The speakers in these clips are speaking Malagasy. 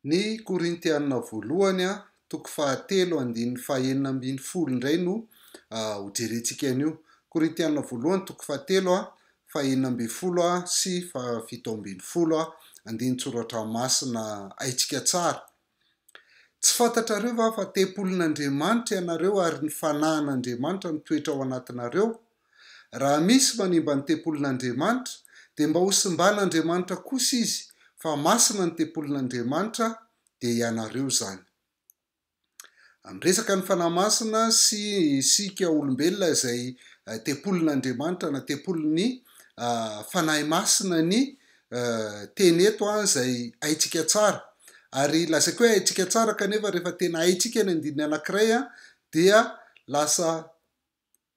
Ny Korintiana voalohany toko fahatelo andininy fahenina ambin'ny folo indray no hojerentsika anio. Korintiana voalohany toko fahatelo fahenina ambin'ny folo sy fahafito ambin'ny folo, andinin-tsoratra masina haintsika tsara. Tsy fantatrareo va fa tempolin'Andriamanitra ianareo ary ny Fanahin'Andriamanitra mitoetra ao anatinareo? Raha misy manimba ny tempolin'Andriamanitra, dia mba hosimban'Andriamanitra kosa izy, fa masina ny tempolin'Andriamanitra, dia ianareo izany. Miresaka ny Fanahy Masina sy isika olombelona izay tempolin'Andriamanitra na tempolin'ny Fanahy Masina ny teny eto izay haintsika tsara. Ary lazaiko hoe haintsika tsara kanefa rehefa tena haintsika ny andininy anankiray dia lasa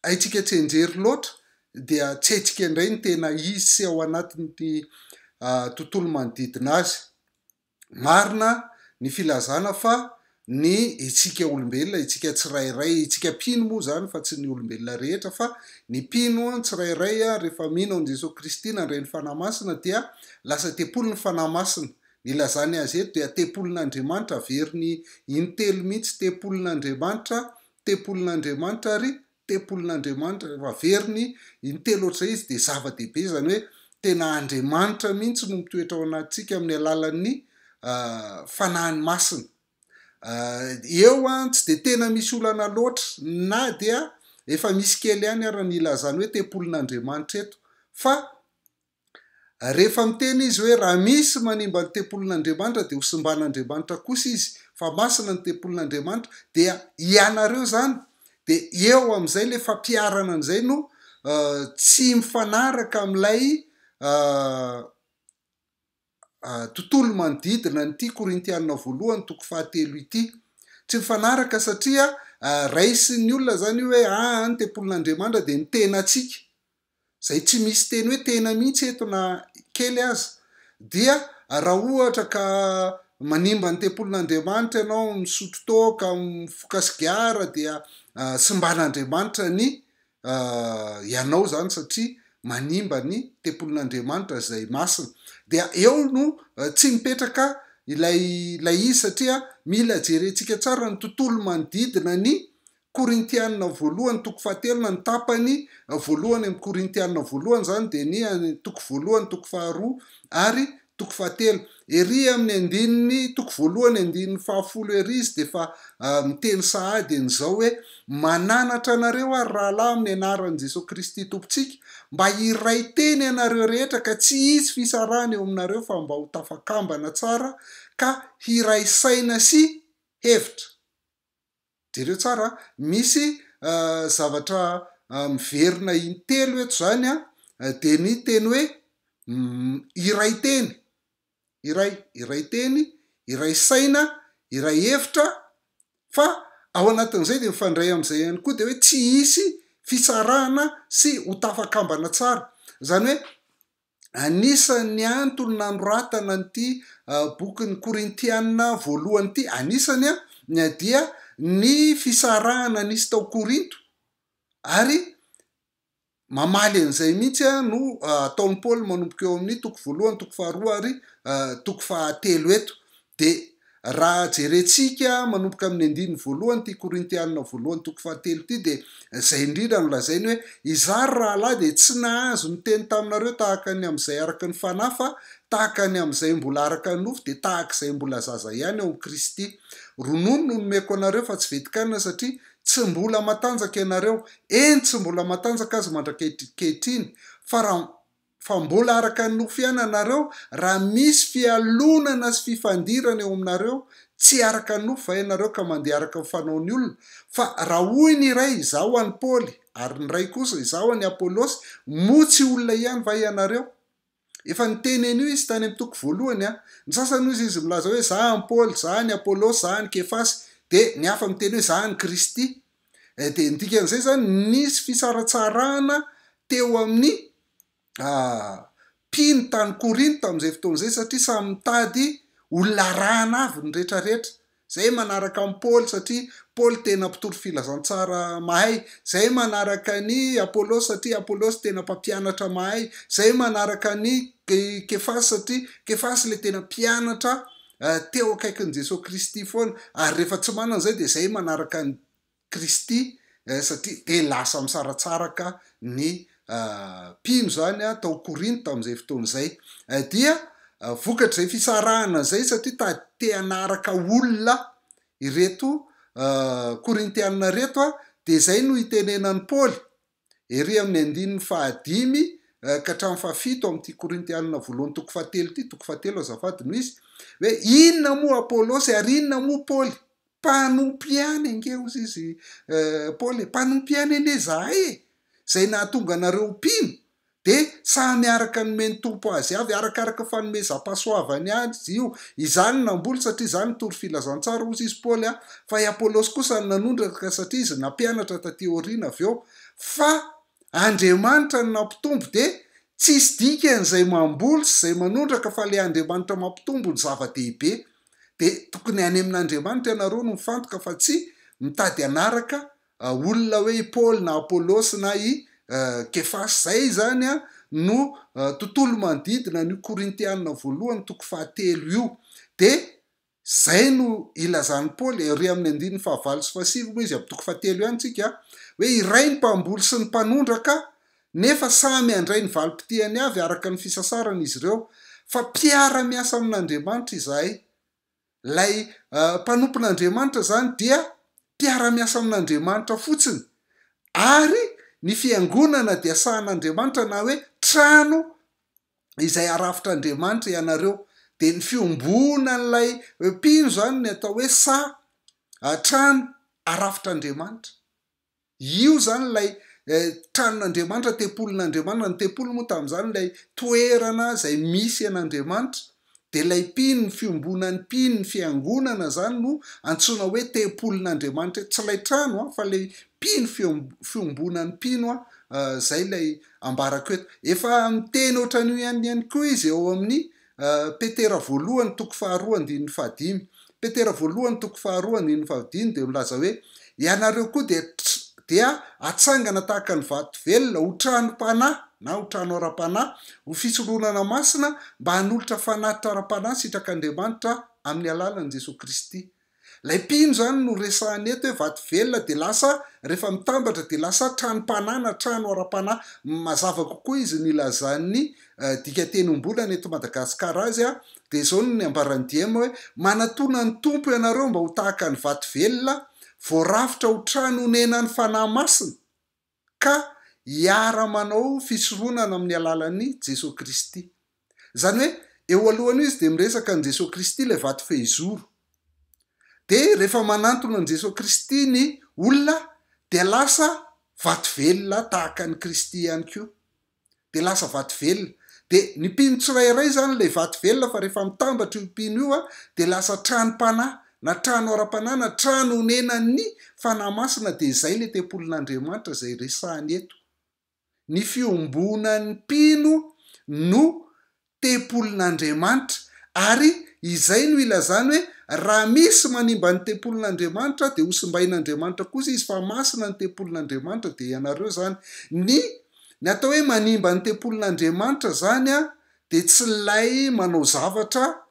haintsika tsianjery loatra dia tsy haintsika indray ny tena izy sy ao anatin'ny tontolo manodidina azy. Marina ny filazana fa ny itsika olombelona, itsika tsirairay, itsika mpino moa izany fa tsy ny olombelona rehetra fa ny mpino tsirairay rehefa mino an'i Jesoa Kristy nandray ny Fanahy Masina dia lasa tempolin'ny Fanahy Masina. Ny ilazany azy eto dia tempolin'Andriamanitra, averiny intelo mihitsy tempolin'Andriamanitra, tempolin'Andriamanitra ary tempolin'Andriamanitra, rehefa averiny intelo ohatr'izay izy dia zava-dehibe izany hoe tena Andriamanitra mihitsy no mitoetra ao anatintsika amin'ny alalan'ny Fanahiny Masina. Eo an, tsy dia tena misy olana loatra na dia efa misy kely ihany ara ny ilazany hoe tempolin'Andriamanitra eto fa Rehefa miteny izy hoe raha misy manimba ny tempolin'Andriamanitra dia ho simban'Andriamanitra kosa izy, fa masina ny tempolin'Andriamanitra, dia ianareo izany dia eo amin'izay ilay fampiharana an'izay no tsy mifanaraka amin'ilay tontolo manodidina an'ity Korintiana voalohany toko fahatelo ity. Tsy mifanaraka satria raisin'ny olona izany io hoe aa ny tempolin'Andriamanitra dia ny tenantsika. izay tsy misy teny hoe tena mihitsy eto na kely aza, dia raha ohatra ka manimba ny tempolin'Andriamanitra ianao, misotro toaka, mifoka sigara dia simban'Andriamanitra ny ianao izany satria manimba ny tempolin'Andriamanitra izay masina. Dia eo no tsy mipetraka ilay ilay izy satria mila jerentsika tsara ny tontolo manodidina ny Korintiana voalohany toko fahatelo na ny tapany voalohany amin'ny Korintiana voalohany izany dia ny toko voalohany, toko faharoa ary toko fahatelo. Ery amin'ny andininy toko voalohany andininy fahafolo ery izy dia efa miteny sahady an'izao hoe, Mananatra anareo aho ry rahalahy amin'ny anaran'i Jesoa Kristy Tompontsika, mba hiray teny ianareo rehetra ka tsy hisy fisarahana eo aminareo fa mba ho tafakambana tsara ka hiray saina sy hevitra. Jereo tsara a, misy zavatra miverina intelo eto izany an, dia ny teny hoe iray teny, iray, iray teny, iray saina, iray hevitra, fa ao anatin'izay dia mifandray amin'izay ihany koa dia hoe tsy hisy fisarahana sy ho tafakambana tsara. Izany hoe Anisan'ny antony nanoratana an'ity bokin'ny Korintiana voalohany ity, anisany dia ny fisarahana nisy tao Korinto, ary mamaly an'izay mihitsy no ataon'i Paoly manomboka eo amin'ny toko voalohany, toko faharoa ary toko fahatelo eto. Dia raha jerentsika manomboka amin'ny andininy voalohany ity Korintiana voalohany toko fahatelo ity dia izay indrindra no lazainy hoe, Izaho ry rahalahy dia tsy nahazo niteny taminareo tahaka ny amin'izay araka ny fanahy fa tahaka ny amin'izay mbola araka ny nofo dia tahaka izay mbola zaza ihany ao amin'i Kristy. Ronono no nomeko anareo fa tsy vetikanina satria tsy mbola matanjaka ianareo, eny tsy mbola matanjaka aza mandrak'ankehitriny fa raha Fa mbola araka ny nofo ihany ianareo, raha misy fialonana sy fifandirana eo aminareo, tsy araka ny nofo va ianareo ka mandeha araka ny fanaon'ny olona? Fa raha hoy ny iray, Izaho an'i Paoly, ary ny iray kosa, Izaho an'i Apolosy, moa tsy olona ihany va ianareo? Efa niteny an'io izy tany amin'ny toko voalohany an. Ny sasany hozy izy milaza hoe, Izaho an'i Paoly, izaho an'i Apolosy, izaho an'i Kefasy, dia ny hafa miteny hoe, Izaho an'i Kristy. Dia ny dikan'izay izany, nisy fisaratsarahana teo amin'ny mpino tany Korinto tamin'izay fotoana izay satria samy mitady olona arahana avy ny rehetrarehetra. Izay manaraka an'i Paoly satria Paoly tena mpitory filazantsara mahay, izay manaraka an'i Apolosy satria Apolosy tena mpampianatra mahay, izay manaraka an'i Kefasy satria Kefasy ilay tena mpianatra. teo akaikin'i Jesoa Kristy foana, ary rehefa tsy manana izay dia izay manaraka an'i Kristy satria dia lasa misaratsaraka ny mpino izany tao Korinto tamin'izay fotoana izay. Dia vokatr'izay fisarahana izay satria ta te hanaraka olona ireto Korintiana ireto dia izay no itenenan'i Paoly ery amin'ny andininy fahadimy ka hatramin'ny fahafito amin'ity Korintiana voalohany toko fahatelo ity, toko fahatelo azafady no izy, hoe inona moa Apolosy ary inona moa Paoly? Mpanompo ihany ange hozy izy Paoly e, mpanompo ihany anie izahay e, izay nahatonga anareo ho mpino, dia samy araka ny nomen'ny Tompo azy avy, arakaraka ny fanomezam-pahasoavany azy io, izaho no namboly satria izaho nitory filazantsara hozy izy Paoly a, fa i Apolosy kosa no nanondraka satria izy nampianatra taty aoriana avy eo, fa Andriamanitra no nampitombo dia tsisy dikany izay mamboly sy izay manondraka fa ilay Andriamanitra mampitombo no zava-dehibe, dia tokony any amin'Andriamanitra ianareo no mifantoka fa tsy mitady hanaraka olona hoe i Paoly na Apolosy na i Kefasy. Izay izany no tontolo manodidina an'io Korintiana voalohany toko fahatelo io. Dia izay no ilazan'i Paoly, ery amin'ny andininy fahavalo sy fahasivy moa izy amin'ny toko fahatelo ihany tsika, hoe iray ny mpamboly sy ny mpanondraka, nefa samy handray ny valim-pitihany avy araka ny fisasarany izy ireo, fa mpiara-miasa amin'Andriamanitra izahay. Ilay mpanompon'Andriamanitra izany dia mpiara-miasa amin'Andriamanitra fotsiny, ary ny fiangonana dia sahan'Andriamanitra na hoe trano izay arafitr'Andriamanitra ianareo. Dia ny fiombonan'ilay mpino izany ny atao hoe saha, trano arafitr'Andriamanitra. Io izany ilay tranon'Andriamanitra, tempolin'Andriamanitra, ny tempoly moa tamin'izany ilay toerana izay misy an'Andriamanitra, dia ilay mpino, ny fiombonan'ny mpino, ny fiangonana izany no antsoina hoe tempolin'Andriamanitra, tsy ilay trano an, fa ilay mpino, fiombonan'ny mpino an, izay ilay ambarako eto. Efa miteny ohatran'io ihany ihany koa izy eo amin'ny Petera voalohany toko faharoa andininy fahadimy. Petera voalohany toko faharoa andininy fahadimy dia milaza hoe, Ianareo koa dia dia atsangana tahaka ny vato velona ho tranom-panahy na ho trano ara-panahy, ho fisoronana masina mba hanolotra fanatitra ara-panahy sitrak'Andriamanitra amin'ny alalan'i Jesoa Kristy. Ilay mpino izany no resahina eto hoe vato velona dia lasa rehefa mitambatra dia lasa tranom-panahy na trano ara-panahy. Mazava kokoa izy nilazan'ny dikanteny ombolana eto Madagasikara azy dia izao no ambaran'ny diem hoe manatona ny Tompo ianareo mba ho tahaka ny vato velona voarafitra ho trano honenan'ny Fanahy Masina ka hiara-manao fisoronana amin'ny alalan'i Jesoa Kristy. Izany hoe eo alohan'io izy dia miresaka an'i Jesoa Kristy ilay vato fehizoro. Dia rehefa manantona an'i Jesoa Kristy ny olona dia lasa vato velona tahaka an'i Kristy ihany koa. Dia lasa vato velona. Dia ny mpino tsirairay izany ilay vato velona fa rehefa mitambatra io mpino io dia lasa tranom-panahy na trano ara-panahy na trano onenan'ny Fanahy Masina dia izay ilay tempolin'Andriamanitra izay resahiny eto. Ny fiombonan'ny mpino no tempolin'Andriamanitra, ary izay no ilazany hoe raha misy manimba ny tempolin'Andriamanitra dia hosimbain'Andriamanitra kosa izy fa masina ny tempolin'Andriamanitra dia ianareo izany. Ny ny atao hoe manimba ny tempolin'Andriamanitra izany dia tsy ilay manao zavatra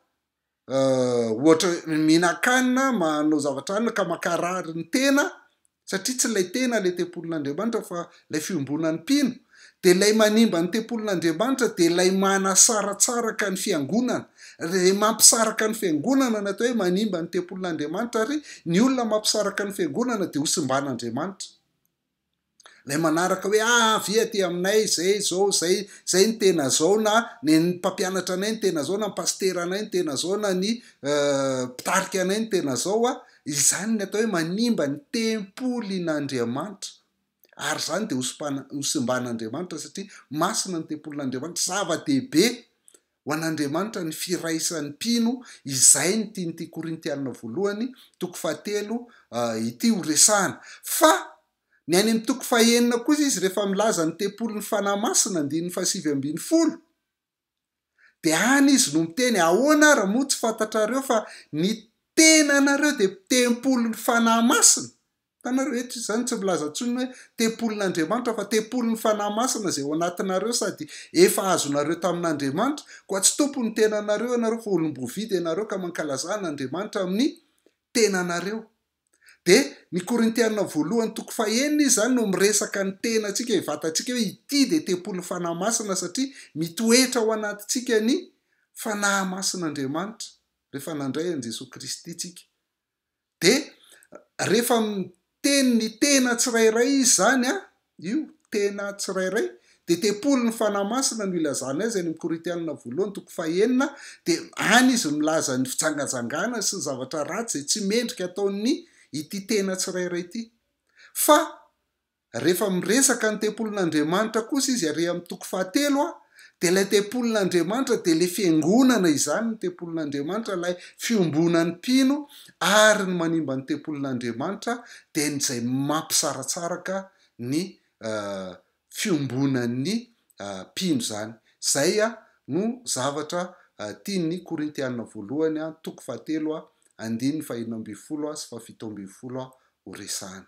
Ohatra hoe mihinan-kanina, manao zavatra hanina ka mankarary ny tena, satria tsy ilay tena ilay tempolin'Andriamanitra fa ilay fiombonan'ny mpino, dia ilay manimba ny tempolin'Andriamanitra dia ilay manasaratsaraka ny fiangonana, ilay mampisaraka ny fiangonana no atao hoe manimba ny tempolin'Andriamanitra ary ny olona mampisaraka ny fiangonana dia hosimban'Andriamanitra. Ilay manaraka hoe ah avia aty aminay zay zao zay zay ny tena zao na ny mpampianatra anay ny tena zao na ny pasitera anay ny tena zao na ny mpitarika anay ny tena zao a, izany ny atao hoe manimba ny tempolin'Andriamanitra ary izany dia hosimban'Andriamanitra satria masina ny tempolin'Andriamanitra, zava-dehibe ho an'Andriamanitra ny firaisan'ny mpino izay ny tian'ity Korintiana voalohany toko fahatelo ity ho resahana. Fa ny any amin'ny toko fahenina kosa izy rehefa milaza ny tempolin'ny Fanahy Masina andininy fahasivy ambinifolo dia any izy no miteny ahoana ara moa tsy fantatrareo fa ny tenanareo dia tempolin'ny Fanahy Masina. Hitanareo, eto izy izany tsy milaza intsony hoe tempolin'Andriamanitra fa tempolin'ny Fanahy Masina izay ao anatinareo sady efa azonareo tamin'Andriamanitra, koa tsy tompon'ny tenanareo ianareo fa olom-boavidy ianareo ka mankalazà an'Andriamanitra amin'ny tenanareo. Dia ny Korintiana voalohany toko fahenina izy izany no miresaka ny tenantsika, ny vatantsika hoe ity dia tempolin'ny Fanahy Masina satria mitoetra ao anatintsika ny Fanahy Masin'Andriamanitra rehefa nandray an'i Jesoa Kristy tsika. Dia rehefa miteny ny tena tsirairay izy izany an, io tena tsirairay, dia tempolin'ny Fanahy Masina no ilazany azy any amin'ny Korintianina voalohany toko fahenina, dia any izy milaza ny fijangajangana sy ny zavatra ratsy izay tsy mendrika ataon'ny ity tena tsirairay ity. Fa Rehefa miresaka ny tempolin'Andriamanitra kosa izy ary amin'ny toko fahatelo dia ilay tempolin'Andriamanitra dia ilay fiangonana izany ny tempolin'Andriamanitra, ilay fiombonan'ny mpino ary ny manimba ny tempolin'Andriamanitra dia ny izay mampisaratsaraka ny fiombonan'ny mpino izany. Izay no zavatra tian'ny Korintiana voalohany toko fahatelo andininy fahenina ambin'ny folo sy fahafito ambin'ny folo ho resahana.